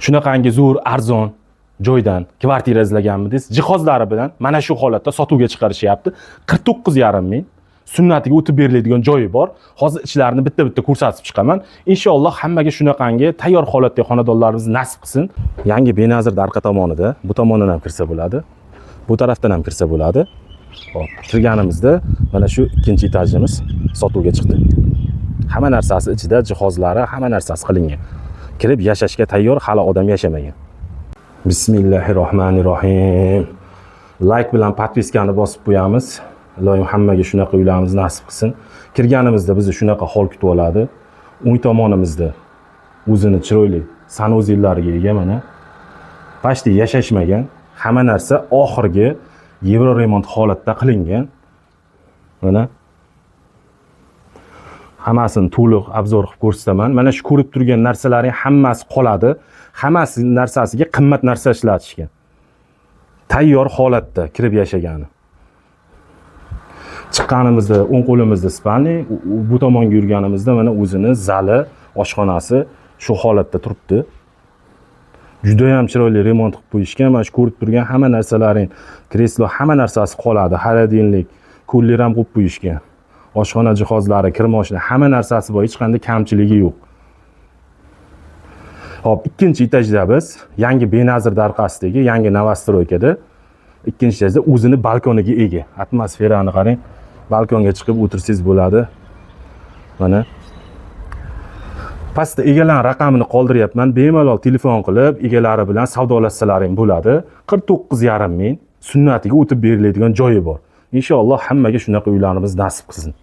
Shunaqangi zo'r, arzon joydan kvartira izlaganmidingiz? Jihozlari bilan mana shu holatda sotuvga chiqarishyapti. 49,5 ming, sunnatiga o'tib beriladigan joyi bor. Hozir ichlarini bitta bitta ko'rsatib chiqaman. Inshaalloh, hammaga shunaqangi tayyor holatdagi xonadonlarimizni nasib qilsin. Yangi Benazirda orqa tomonida, bu tomondan ham kirsa bo'ladi, bu tarafdan ham kirsa bo'ladi. Hop, kirganimizda mana shu ikkinchi etajimiz sotuvga chiqdi. Hamma narsasi ichida, jihozlari, hamma narsasi qilingan. Kirib yashashga tayyor, hali odam yashamagan. Bismillahi rohmanir rohim. Layk bilan подписка ni bosib qo'yamiz. Iloyim hammaga shunaqa uylarimiz nasib qilsin. Kirganimizda bizni shunaqa hol kutib oladi. O'ng tomonimizda o'zini chiroyli санузел lariga ega. Mana, почти yashashmagan, hamma narsa oxirgi евроремонт holatda qilingan. Mana, hammasini to'liq обзор qilib ko'rsataman. Mana shu ko'rib turgan narsalarning hammasi qoladi. Hammasi narsasiga qimmat narsa ishlatishgan, tayyor holatda kirib yashagani. Chiqqanimizda o'ng qo'limizda спальный, bu tomonga yurganimizda mana o'zini zali, oshxonasi shu holatda turibdi. Judayam chiroyli remont qilib qo'yishgan. Mana shu ko'rib turgan hamma narsalaring, kreslo, hamma narsasi qoladi. Холодильник, кулер ham qo'yib qo'yishgan. Oshxona jihozlari, kir moshina, hamma narsasi bor, hech qanday kamchiligi yo'q. Hop, ikkinchi etajda biz, yangi Benazir orqasidagi yangi новостройка da ikkinchi etajda, o'zini balkoniga ega. Atmosferani qarang, balkonga chiqib o'tirsangiz bo'ladi. Mana, pastda egalarni raqamini qoldiryapman, bemalol telefon qilib, egalari bilan savdolashsalaring bo'ladi. 49,5 ming, sunnatiga o'tib beriladigan joyi bor. Inshaalloh, hammaga shunaqa uylarimiz nasib qilsin.